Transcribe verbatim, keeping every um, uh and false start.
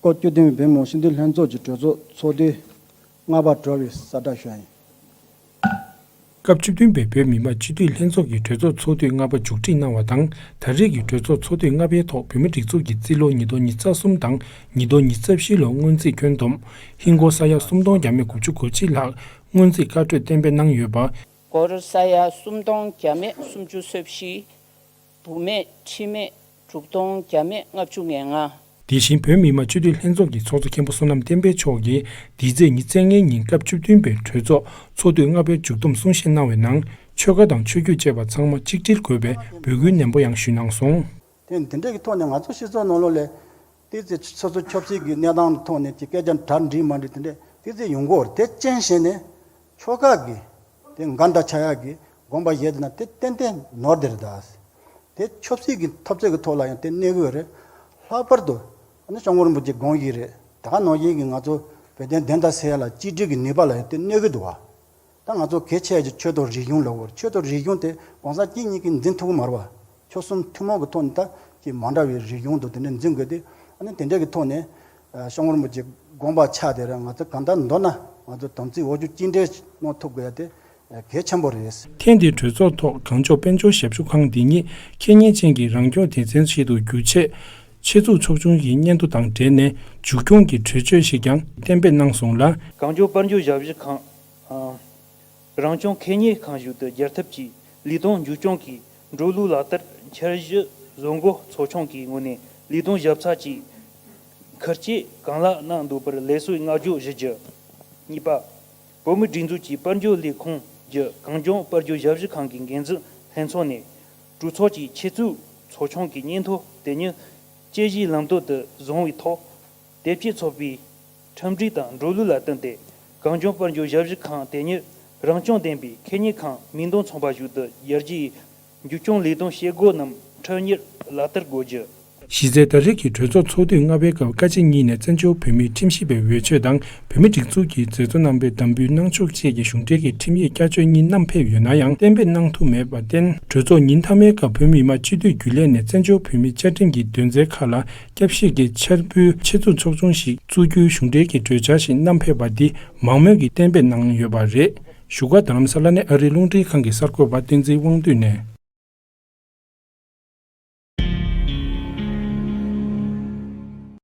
ཚོགས་བཅུ་བདུན་པའི་བོད་མི་མང་སྤྱི་འཐུས་ལྷན་ཚོགས་ཀྱི་གྲོས་ཚོགས་ཚོགས་དུས་ལྔ་པ་གྲོལ་བའི་གསལ་བསྒྲགས་ཞུ་ཡ་ཡིན། སྐབས་བཅུ་བདུན་པའི་བོད་མི་མང་སྤྱི་འཐུས་ལྷན་ཚོགས་ཀྱི་གྲོས་ཚོགས་ཚོགས་དུས་ལྔ་པ་མཇུག་སྒྲིལ་གནང་བ་དང་། ད་རེས་ཀྱི་གྲོས་ཚོགས་ཚོགས་དུས་ལྔ་པའི་ཐོག་བོད་མིའི་སྒྲིག་འཛུགས་ཀྱི་རྩིས་ལོ་ཉིས་སྟོང་ཉི་ཤུ་རྩ་གསུམ་དང་ཉིས་སྟོང་ཉི་ཤུ་རྩ་བཞི་ལོ་སྔོན་རྩིས་ཁྱོན་བསྡོམས། ཧིན་སྒོར་ས་ཡ་སུམ་སྟོང་བརྒྱ་མེད་དགུ་བཅུ་གོ་གཅིག་ལྷག་སྔོན་རྩིས་བཀའ་གྲོས་གཏན་འབེབས་གནང་ཡོད་པ། སྒོར་ས་ཡ་སུམ་སྟོང་བརྒྱ་མེད་སུམ་ཅུ་སོ་བཞི། བུད་མེད་ཁྲིམས་མེད་དྲུག་སྟོང་བརྒྱ་མེད་ལྔ་བཅུ་ང་ལྔ། དེ་བཞིན་བོད་མི་མང་སྤྱི་འཐུས་ལྷན་ཚོགས་ཀྱི་ཚོགས་གཙོ་མཁན་པོ་བསོད་ནམས་བསྟན་འཕེལ་མཆོག་གིས་འདི་ཚེས་ཉི་ཤུ་རྩ་ལྔའི་ཉིན་སྐབས་བཅུ་བདུན་པའི་གྲོས་ཚོགས་ཚོགས་དུས་ལྔ་པའི་མཇུག་བསྡོམས་གསུང་བཤད་གནང་བའི་ནང་། ཆོལ་ཁ་དང་ཆོས་བརྒྱུད་བཅས་པ་ཚང་མ་གཅིག་སྒྲིལ་དགོས་པའི་འབོད་སྐུལ་ནན་པོ་ཡང་ཞུས་གནང་སོང་། དེ་འདི་འདྲའི་གི་ཐོག་ནས་ང་ཚོ་སྤྱི་ཚོགས་ནང་ལོགས་ལ་ཏོག་ཙམ་སོ་སོ་ཆབ་སྲིད་ཀྱི་གནས་སྟངས་ཐོག་ནས་ཀྱི་སྐད་ཆ་གྲ་འགྲིག་མ་འགྲིག་དེ་འདྲ་ཏོག་ཙམ་ཡོང་གི་ཡོད་རེད། དེ་རྐྱེན་བྱས་ནས་ཆོལ་ཁ་གི་དེ་འགལ་ཟླ་ཆགས་ཡག་གི་དགོངས་པ་བཞེས་བསྡད་ན་དེ་ཏན་ཏན་ནོར་བསྡད་རེད་ད། དེ་ཆབ་སྲིད་ཀྱི་འཐབ་རྩོད་ཀྱི་ཐོག་ལ་ཡང་དེ་གནས་དགོས་རེད། ལྷག་པར་དུ་ཨ་ནི་སྐྱབས་མགོན་རིན་པོ་ཆེ་དགོངས་ཀྱི་རེད། ད་ག་ནང་བཞིན་གྱི་ང་ཚོ་བོད་དོན་བདེན་མཐའ་གསལ་ཡག་ལ་གཅིག་སྒྲིལ་གྱི་ནུས་པ་ལ་ཡང་དེ་གནས་ཀྱི་འདུག་བ། ད་ང་ཚོ་གལ་ཆེ་ཡག་ཆོས་དང་རིག་གཞུང་ལབ་དགོས་རེད། ཆོས་དང་རིག་གཞུང་དེ་གང་ཟག་གཅིག་གཉིས་ཀྱིས་འཛིན་ཐུབ་ཀྱི་མ་རེད་བ། ཆོལ་གསུམ་ཐུན་མོང་གི་ཐོག་ནས་ད་ཀྱི་མ་འདྲ་བའི་རིག་གཞུང་དང་དེ་འདྲ་འཛིན་དགོས་ཏེ། ཨ་ནི་དེ་འདྲ་གི་ཐོག་ནས་སྐྱབས་མགོན་རིན་པོ་ཆེ་དགོངས་པ་ཆགས་དེ་རེད། ང་ཚོ་གང་ལྟར་མདོར་ན་ང་ཚོ་དམ་ཚིག་འོག་འཇུག་གཅིག་སྒྲིལ་གནང་ཐུབ་དགོས་ཡ་དེ་གལ་ཆེན་པོ་རེད། ཐེངས་འདིའི་གྲོས་ཚོགས་ཐོག་གངས་ལྗོངས་དཔལ་འབྱོར་ཞབས་ཞུ་ཁང་འདི་ཉིད་ཁེ་ཉེན་ཅན་གྱི་རང་སྐྱོང་སྡེ་ཚན་ཞིག་ཏུ་འགྱུར་ཆེད། ཆེད་འཛུགས་ཚོགས་ཆུང་གི་སྙན་ཐོ་དང་འབྲེལ་ནས་མཇུག་སྐྱོང་གི་གྲོས་ཆོད་ཞིག་ཀྱང་གཏན་འབེབས་གནང་སོང་ལ། གངས་ལྗོངས་དཔལ་འབྱོར་ཞབས་ཞུ་ཁང་། ཨ། རང་སྐྱོང་ཁེ་ཉེན་ཁང་བཞུགས་ཏེ་རྒྱལ་ཐབས་ཀྱི་ལས་དོན་མཇུག་སྐྱོང་གི་འགྲོ་ལུགས་ལག་བསྟར་འཆར་གཞི་བཟོ་འགོད་ཚོགས་ཆུང་གི་ངོས་ནས་ལས་དོན་ཞབས་ཚགས་ཀྱི་ཁུར་བསྐྱེད་གང་ལེགས་གནང་འདུག་པར་ལེགས་སོའི་བསྔགས་བརྗོད་ཞུ་རྒྱུ། གཉིས་པ། བོད་མིའི་སྒྲིག་འཛུགས་ཀྱི་དཔལ་འབྱོར་ལས་ཁུངས་ཀྱི་གངས་ལྗོངས་དཔལ་འབྱོར་ཞབས་ཞུ་ཁང་གི་འགན་འཛིན་ལྷན་ཚོགས་ནས་གྲོས་ཚོགས་ཀྱི་ཆེད་འཛུགས་ཚོགས་ཆུང་གི་སྙན་ཐོ་དེ་ཉིད་དཔྱད་གཞིའི་ལམ་སྟོན་དུ་བཟུང་བའི་ཐོག་དེབ་སྐྱེལ་ཚོགས་པའི་ཁྲིམས་སྒྲིག་དང་འགྲོ་ལུགས་ལ་བསྟུན་ཏེ་གངས་ལྗོངས་དཔལ་འབྱོར་ཞབས་ཞུ་ཁང་དེ་ཉིད་རང་སྐྱོང་ལྡན་པའི་ཁེ་ཉེན་ཁང་མིང་དོན་མཚུངས་པ་ཞིག་ཏུ་བསྒྱུར་རྒྱུའི་མཇུག་སྐྱོང་ལས་དོན་བྱེད་སྒོ་རྣམས་འཕྲལ་མྱུར་ལག་བསྟར་དགོས་རྒྱུ། གཞི་རྩའི་ད་རེས་ཀྱི་གྲོས་ཚོགས་ཚོགས་དུས་ལྔ་པའི་སྐབས་དཀའ་སྤྱད་གཉིས་ནས་བཙན་བྱོལ་བོད་མིའི་ཁྲིམས་ཞིབ་པའི་འོས་ཆོས་དང་བོད་མིའི་སྒྲིག་འཛུགས་ཀྱི་མཛད་གཙོ་རྣམ་པའི་དམ་འབུལ་གནང་ཕྱོགས་བཅས་ཀྱི་གཞུང་འབྲེལ་གྱི་ཁྲིམས་ཡིག་བསྐྱར་བཅོས་གཉིས་བསྣམས་ཕེབས་ཡོད་ན་ཡང་གཏན་འབེབས་གནང་ཐུབ་མེད་པར་བརྟེན། གྲོས་ཚོགས་ཉིན་མཐའ་མའི་སྐབས་བོད་མི་མང་སྤྱི་འཐུས་རྒྱུན་ལས་ནས་བཙན་བྱོལ་བོད་མིའི་བཅའ་ཁྲིམས་ཀྱི་དོན་ཚན་ཁག་ལ་སྐྱབས་ཞིབ་ཀྱི་འཆར་འབུལ་ཆེད་འཛུགས་ཚོགས་ཆུང་ཞིག་བཙུགས་རྒྱུའི་གཞུང་འབྲེལ་གྱི་གྲོས་འཆར་ཞིག་བསྣམས་ཕེབས་པ་འདི་མང་མོས་ཀྱིས་གཏན་འབེབས་གནང་ཡོད་པ་རེད། བཞུགས་སྒར་རྡ་རམ་ས་ལ་ནས་ཨ་རིའི་རླུང་འཕྲིན་ཁང་གི་གསར་འགོད་པ་བསྟན་འཛིན་དབང་འདུས་ནས།